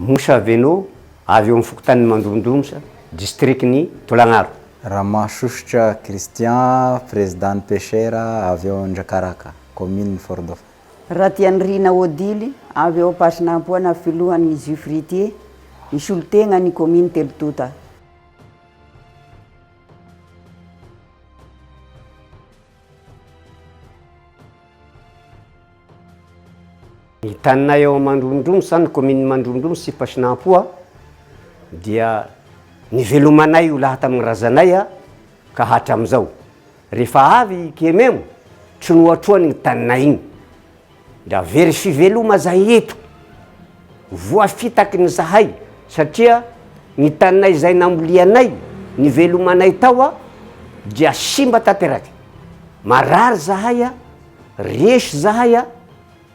Moussa Veno, avy eo amin'ny fokontanin'i Mandrondromsa, distrikin'i Tolagnaro. Ramahasosotra Christian, Président-n'ny Pêcheurs avy ao Andrakaraka, commune Fort-Dauphin. Ratianirina Odile, avy ao Ampasinampoana, filohan'ny Jus Fruitier, misolo tegna ny commune Telotonta. Ny taninay ao Mandrondromo sa ny commune Mandrondromo sy Pasinampoa dia nivelomanay io laha tamin'ny razanay ka hatramizao. Rehefa avy i Kememo, tronoatroany ny taninay igny. Da very fiveloma zahay eto. Voafitaky ny zahay satria ny taninay izay nambolianay, nivelomanay tao dia simba tanteraky. Marary zahay, resy zahay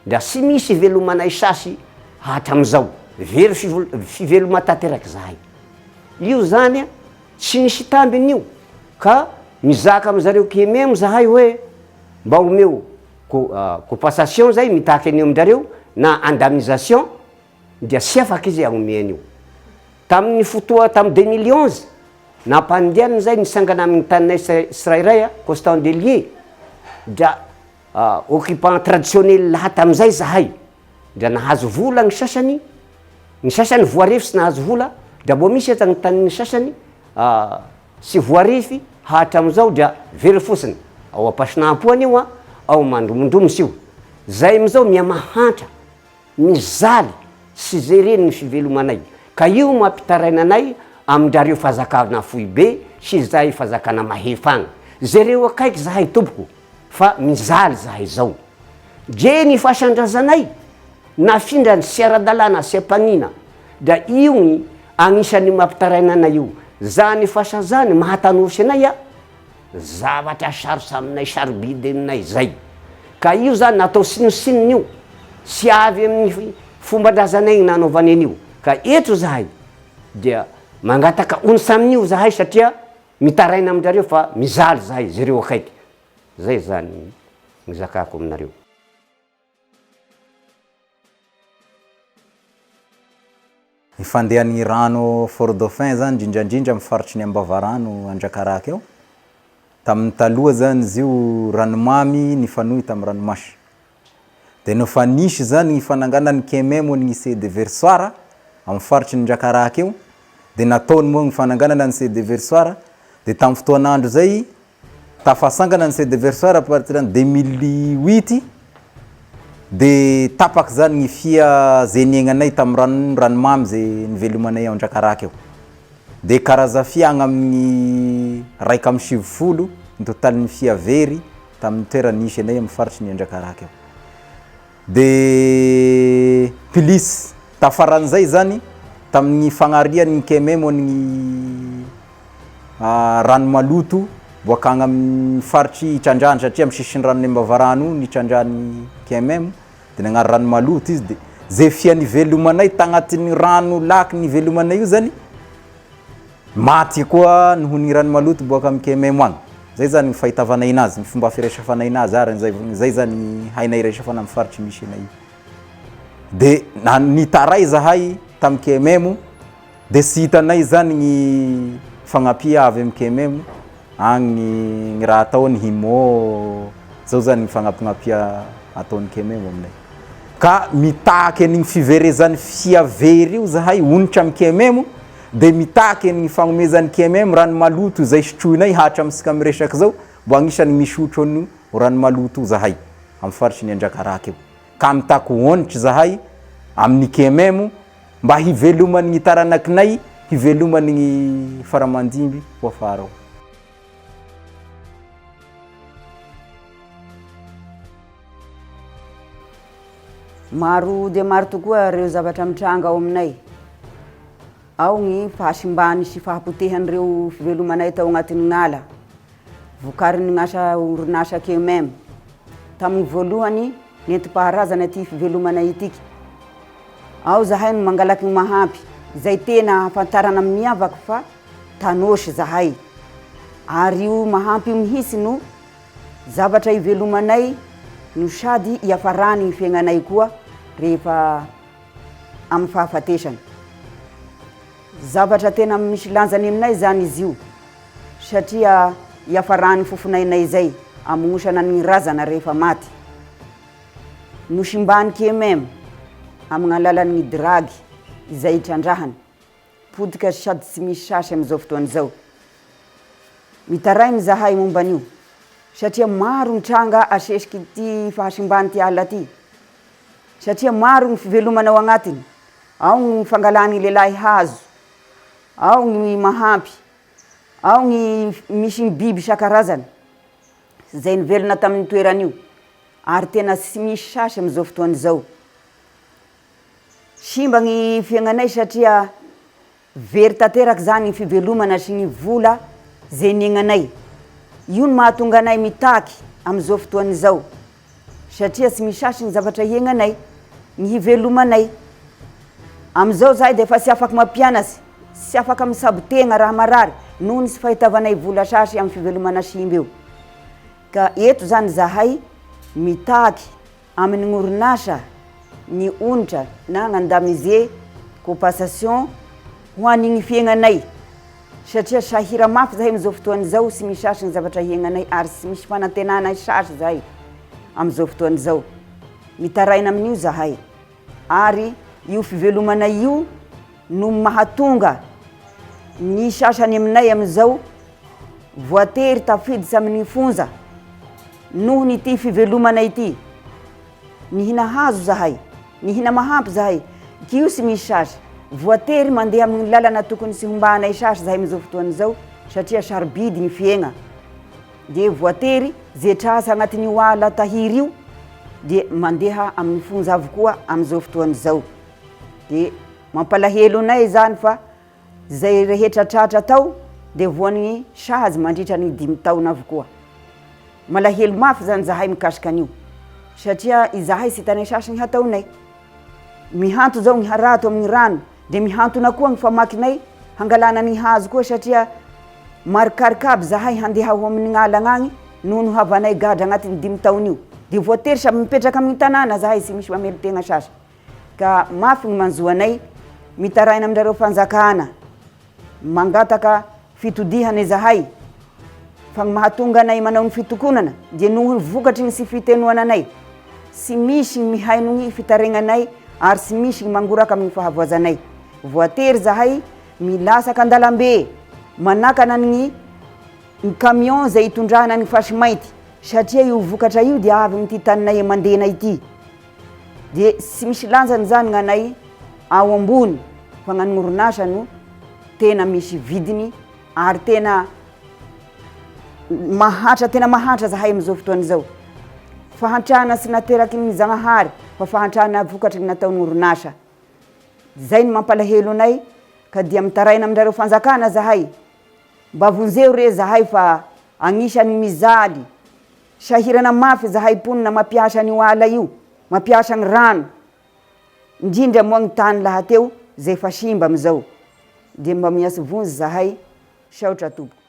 da tsy misy ivelomanay sasy hatramizao. Very fiveloma tanteraky zahay. Io zany tsy misy tambiny io ka mizaka amizareo Kememo zahay hoe mba omeo Compensation zay mitaky an'io amin-drareo na indemnisation dia tsy afaka izy hagnome an'io. Tamin'ny fotoa tamin'ny 2011, nampandehaniny zay nitsangana amin'ny taninay tsirairay Constant Delier dia occupant traditionnel laha tamin'izay zahay dia nahazo vola ny sasany, ny sasany voarefy tsy nahazo vola dia mbô misy aza ny tanin'ny sasany Tsy voarefy hatramin'izao dia very fotsiny. Ao Ampasinampoana io an, ao Mandromondromosa io. Zay amin'izao miha-mahantra, mijaly sy jereny ny fivelomanay. Ka io mampitaraina anay amin-drareo fazakana foibe sy izay fazakana mahefa agny. Jereo akaiky zahay tompoko fa mijaly zahay zao. Dre ny fasan-drazanay nafindrany tsy ara-dalàna sy am-panina Dia io ny agnisan'ny mampitaraina anay io. Zany fasa zany mahatanosy anay a, zavatra sarotra aminay, sarobidy aminay zay. Ka io zany natao sinosinona io, tsy avy amin'ny fomban-drazanay ny nanaovany an'io. Ka eto zahay dia mangataka onitra amin'io zahay satria mitaraina amin-drareo fa mijaly zahay, jereo akaiky. Zay zany ny zakako aminareo. Ny fandehan'ny rano Fort Dauphin zany indrindra indrindra amin'ny faritry ny Ambavarano Andrakaraka eo, tamin'ny taloha zany izy io ranomamy nifanohy tamin'ny ranomasina. Dia nofa nisy zany ny fananganan'ny Kememo ny lycée de Versoir amin'ny faritry ny Andrakaraka eo, dia nataony moa ny fananganana ny lycée de Versoir, dia tamin'ny fotoan'andro zay Tafasangana ny Cdversoir à partir ny 2008 de tapaka zany ny fia ze niaignanay tamin'ny rano ranomamy ze nivelomanay ao Andrakaraka eo. De karaza fia agny amin'ny 91 ny totalin'ny fia very tamin'ny toerana nisy anay amin'ny faritry ny Andrakaraka eo. De plus tafaran'izay zany tamin'ny fagnarian'ny Kememo ny rano maloto boaka agny amin'ny faritry itrandrahany satria amin'ny sisin'ny ranon'i Ambavarano io ny itrandrahan'ny KMM de nagnary rano maloto izy de ze fia nivelomanay tagnatin'ny rano lac nivelomanay io zany maty koa noho ny rano maloto boaka amin'ny KMM agny. Zay zany ny fahitavanay anazy, ny fomba firesafanay anazy ary zay zay zany ny hainay iresafana amin'ny faritry misy anay io. De na- nitaray zahay tamin'ny KMM De tsy hitanay zany gny fagnampia avy am KMM agny gny raha ataony himo zao zany gny fagnampignampia ataony KMM aminay. Ka mitaky an'igny fiverezan'ny fia very io zahay onitra am KMM de mitaky an'igny fagnomezan'ny KMM rano maloto izay sotroinay hatramintsika miresaky zao mbo agnisan'ny misotro an'io rano maloto io zahay am faritry ny Andrakaraka io. Ka mitaky onitra zahay amin'ny KMM Mba hiveloman'ny taranakinay, hiveloman'ny fara aman-dimby ho afara ao. Maro dia maro tokoa ireo zavatra mitranga ao aminay. Ao ny fahasimbany sy fahapotehan'ireo fivelomanay tao agnatin'ny ala, vokarin'ny asa orinasa KMM. Tamin'ny voalohany, nentim-paharazana ity fivelomanay ity. Ao zahay no mangalaky ny mahampy, izay tena ahafantarana miavaka fa Tanosy zahay. Ary io mahampy io mihitsy no zavatra ivelomanay no sady iafarany ny fiaignanay koa rehefa amin'ny fahafatesana. Zavatra tena misy lanjany aminay izany izy io satria iafaran'ny fofonainay izay amonosana ny razana rehefa maty. Nosimban'ny KMM amin'ny alalan'ny dragy izay itrandrahany. Potika sady tsy misy sasy amin'izao fotoana izao. Mitaraina izahay momba an'io satria maro ny tranga asesik'ity fahasimban'ity ala ity satria maro ny fivelomana ao agnatiny, ao ny fangalan'ny lehilahy hazo, ao ny mahampy, ao ny misy ny biby isan-karazany izay nivelona tamin'ny toerana io ary tena tsy misy sasy amin'izao fotoana izao. Simba ny fiaignanay satria very tanteraka izany ny fivelomana sy ny vola izay niaignanay. Io no mahatonga anay mitaky amin'izao fotoana izao satria tsy misy sasy ny zavatra hiaignanay, ny hivelomanay. Amin'izao izahay dia efa tsy afaka mampianatry, tsy afaka mitsabo tegna raha marary noho ny tsy fahitavanay vola sasy amin'ny fivelomana simba io. Ka eto izany izahay mitaky Amin'ny orinasa, ny onitra na gn'indemnisé compensation ho an'igny fiaignanay satria sahira mafy zahay amizao fotoana izao tsy misy sasy ny zavatra hiaignanay ary tsy misy fanantenana sasy zahay amizao fotoana izao. Mitaraina amin'io zahay ary io fivelomanay io no mahatonga ny sasany aminay amin'izao voatery tafiditra amin'ny fonja noho ny ity fivelomana ity. Nihina hazo zahay, nihina mahampy zahay, k'io tsy misy sasy. Voatery mandeha amin'ny lalana tokony tsy hombanay sasy zahay amin'izao fotoana izao satria sarobidy ny fiaigna. Dia voatery ze tratra agnatin'io ala tahiry io dia mandeha amin'ny fonja avokoa amin'izao fotoana izao. Dia mampalahelo anay izany fa izay rehetra tratra tao dia voan'ny sazy mandritra ny dimy taona avokoa. Malahelo mafy izany izahay mikasika an'io satria izahay tsy hitanay sasy ny hataonay. Mihanto izao ny harato amin'ny rano dia mihantona koa ny famakinay hangalana ny hazo koa satria marikarika aby zahay handeha ho amin'ny lalagna agny noho ny havanay gadra agnatin'ny dimy taona io. Dia voatery samy mipetraka amin'ny tanàna zahay tsy misy mamelon-tegna sasy. Ka mafy ny manjo anay, mitaraina aminareo fanjakana, mangataka fitodihana izahay, fa ny mahatonga anay manao ny fitokonana dia noho ny vokatry ny tsy fitenoana anay, tsy misy ny mihaino ny fitaregnanay ary tsy misy ny mangoraka amin'ny fahavoazanay. Voatery izahay milasaka an-dalambe manakana ny ny camion izay itondrana ny fasimainty satria io vokatra io dia avy amin'ity taninay Mandena ity. Dia tsy misy lanjany izany gnanay ao ambony fa gnan'ny orinasa no tena misy vidiny ary tena mahantra tena mahantra zahay amin'izao fotoana izao. Fahantrana tsy nateraky ny Zagnahary fa fahantrana vokatry ny nataon'ny orinasa. Zay no mampalahelo anay ka dia mitaraina aminareo fanjakana zahay mba vonjeo re zahay fa agnisan'ny mijaly Sahirana mafy izahay mponina mampiasa an'io ala io, mampiasa ny rano, indrindra moa ny tany lahateo izay efa simba amin'izao. Dia mba miantso vonjy izahay. Misaotra tompoko.